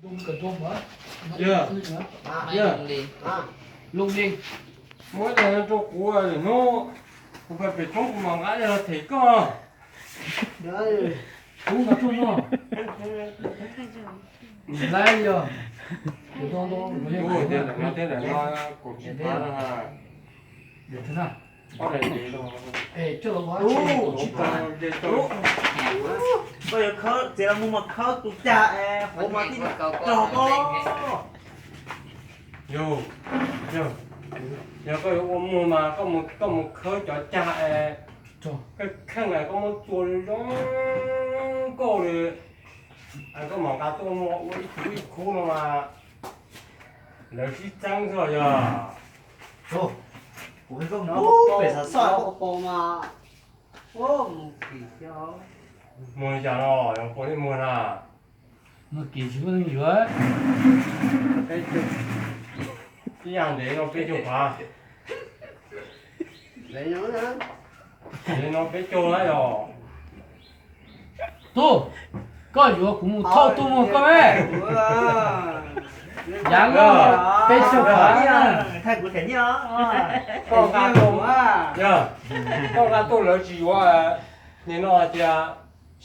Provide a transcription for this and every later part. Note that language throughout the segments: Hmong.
Yog, yog, muab ib daim no rau kuv, hnub kuv pais pem roob kuv mam nqa los them koj. Kuv nqa tuaj no. Lawv yog, kuv tias daim no thiab daim no kaum tsib phav no. Ob daim no. Koj yuav khawb txiav los mus mas khawb tus cag es hauv mas tib rog koj. Yog, yog, yog koj yuav ua muag mas koj mus khawb cov cag es kheej es koj muab txua zoo zoo nkauj li, koj mam nqa tuaj muag ua ib tug ib khub no mas lawv sib txeeb xwb yog. Kuv pem xov xoj mas muag li cas no, yog puas muag na? Muag kim tsis muaj neeg yuav. Ib yam ntev no peb caug phav. Ntev no peb caug lawm yog. Tub, koj yuav kuv mus thauj tuaj muag koj me. Yav loj peb caug phav. Koj nqa tuaj, yog, koj nqa tuaj lawv tsis yuav, nim no hais tias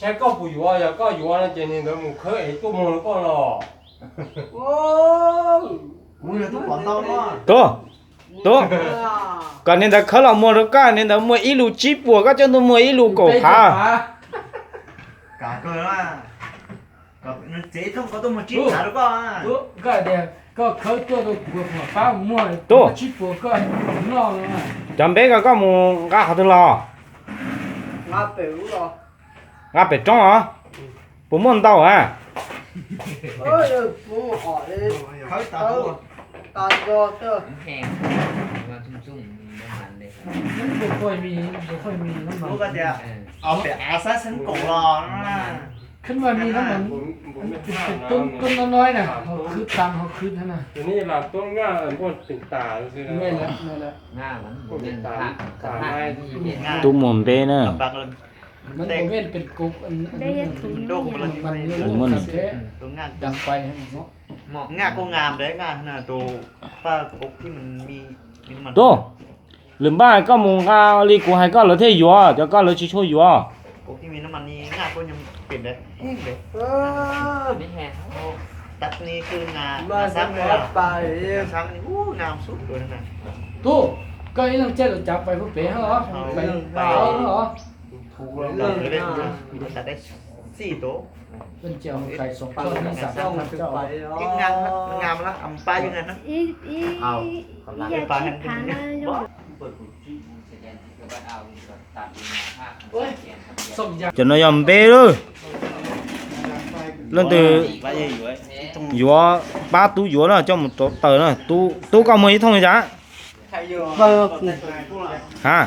saib koj puas yuav, yog koj yuav no ces niag ntawd mus khawb es tuaj muag rau koj los. Tub, tub, kom niag ntawd khawb los muag rau koj, niag ntawd muag ib lus tsib puas, koj coj tuaj muag ib lus kaum phav. Tub, koj khawb tuaj rau kuv pab muag tsib puas, koj noj. Cov npeb ko koj mus nqa qhov twg los? Nqa pem roob os. Puas muaj ntau a? Khwb mas mi no mas, tuab no no na, ho khwb tas ho khwb na. Tub muag npeb na. Tub, lwm npaj koj mus nqa li kuv hais koj lawv thiaj yuav, cov koj lawv tsis tshua yuav. Tub, koj ib leeg caij lawv cav pais puag pem os, pais tau os. Cov no yog npeb lawm. Leej twg yuav pab tub yuav na, coj mus rauv taws na. Tub, koj muag ib thooj li cas? Ha,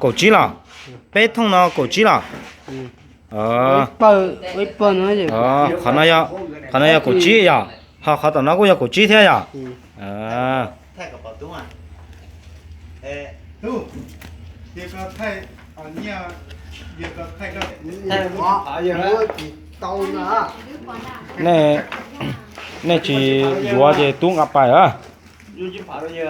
kaum tsib los? Peb thooj no kaum tsib los? Qhov no yog kaum tsib yom, ho qhov tom no kuj yog kaum tsib thiab yom. Nej tsis yuav ces tub nqa pais a.